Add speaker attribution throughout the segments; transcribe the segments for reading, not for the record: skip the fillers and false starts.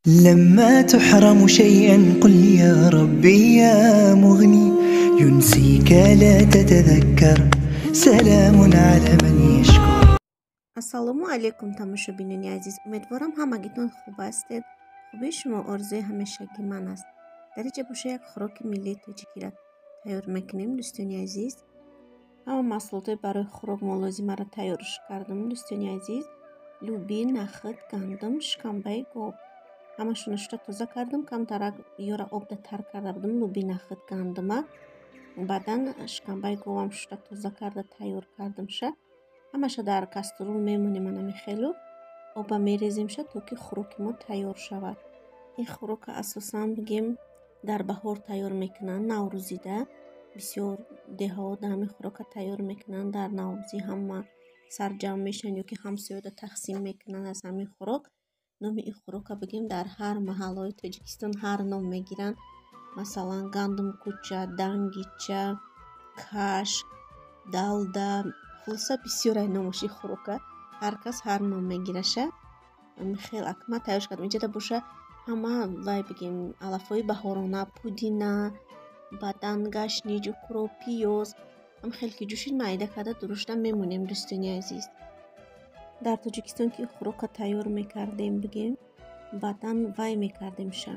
Speaker 1: لما تحرم شيئا قل يا ربي يا مغني ينسيك لا تتذكر سلام على من يشكر.
Speaker 2: Ассалому алайкум, тамошобинони азиз! Умедворам, ҳамагитон хуб ҳастед. Хубии шумо орзуи ҳамешагии ман аст. Дар инҷа боша, як хӯроки миллии тоҷикиро тайёр мекунем, дӯстони азиз. Ҳама маҳсулотҳои барои хӯрок мо лозимаро тайёрш кардам, дӯстони азиз: лӯби, нахӯд, гандум, шикамбаи гов. Ҳамашонро шута тоза кардам, камтарак ёра обда тар карда будам лӯби, нахӯд, гандума. Баъдан шикамбаи говам шута тоза карда тайёр кардамша. Ҳамаша дар кастрюл мемонем, анами хелу оба мереземша, то ки хӯроки мо тайёр шавад. Ин хӯрока асосан, бигем, дар баҳор тайёр мекунанд, наврӯзида. Бисёр деҳаҳо дар ҳамин хӯрока тайёр мекунанд. Дар наврӯзӣ ҳама сарҷамъ мешаванд ё ки ҳамсояда тақсим мекунанд аз ҳамин хӯрок. Номи ин хӯрока, бигем, дар ҳар маҳаллаҳои Тоҷикистон ҳар ном мегиранд, масалан, гандумкӯча, дангича, кашк, далда, хулоса, бисёрай номоши хӯрока, ҳар кас ҳар ном мегираша. Хел акма тайёрш кардам. Инҷода боша, ҳама вай, бигем, алафҳои баҳорона: пудина, баъдан гашнич, укроп, пиёз. Ҳам хел ки ҷӯшид, майда карда дурушта мемонем, дӯстони азиз. Дар Тоҷикистон ки хӯрока тайёр мекардем, бигем, баъдан вай мекардемша,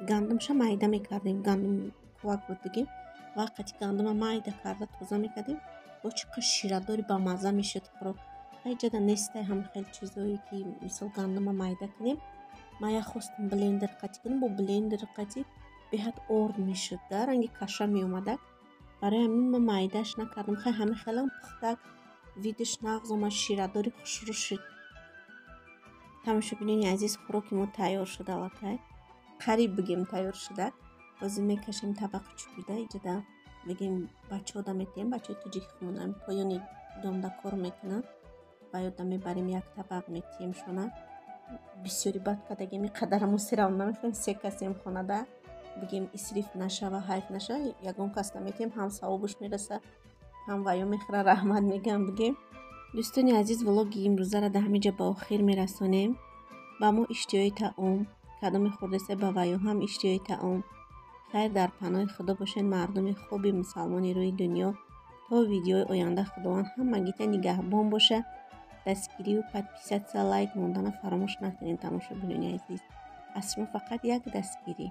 Speaker 2: гандумша майда мекардем. Гандум кувак буд, бигем, ва қати гандума майда карда тоза мекардем, бо чӣ қадр ширадори бамазза мешуд хӯрок. Ҳайҷада нестай ҳама хел чизое, ки мисол гандума майда кунем. Ман як хостам блендер қатӣ кунам, бо блендер қатӣ беҳад орд мешуд, да ранги каша меомадак. Барои ҳамин ман майдааш накардам. Хай, ҳамин хелам пухтак, видиш нағз омад, ширадори хушрӯ шуд. Тамошобинони азиз, хӯроки мо тайёр шуд, аллакай қариб, бигем, тайёр шуда. Ҳозир мекашем табақи чӯбида. Иҷода, бигем, бачаҳода метиҳем, бачаҳои тоҷики худмон поёни домда кор мекунанд, ба ёдда мебарем, як табақ метиҳемшона. Бисёри бад кардагем, ин қадарамо серам намехӯрем, се касем хонада, бигем, исриф нашава, ҳайф нашава, ягон кас наметиҳем, ҳам савобуш мераса, ҳам ваё мехӯра, раҳмат мегӯям, бигем. Дӯстони азиз, влоги имрӯзаро дар ҳамин ҷо ба охир мерасонем. Ба мо иштиҳои таом, кадоме хӯрдеса, ба ваё ҳам иштиҳои таом. Хайр, дар паноҳи Худо бошед, мардуми хуби мусалмони рӯи дунё. То видеои оянда Худованд ҳамагита нигаҳбон боша. Дастгирию подписаться, лайк мондана фаромӯш накунед, тамошобинони азиз. Аз шумо фақат як дастгирӣ.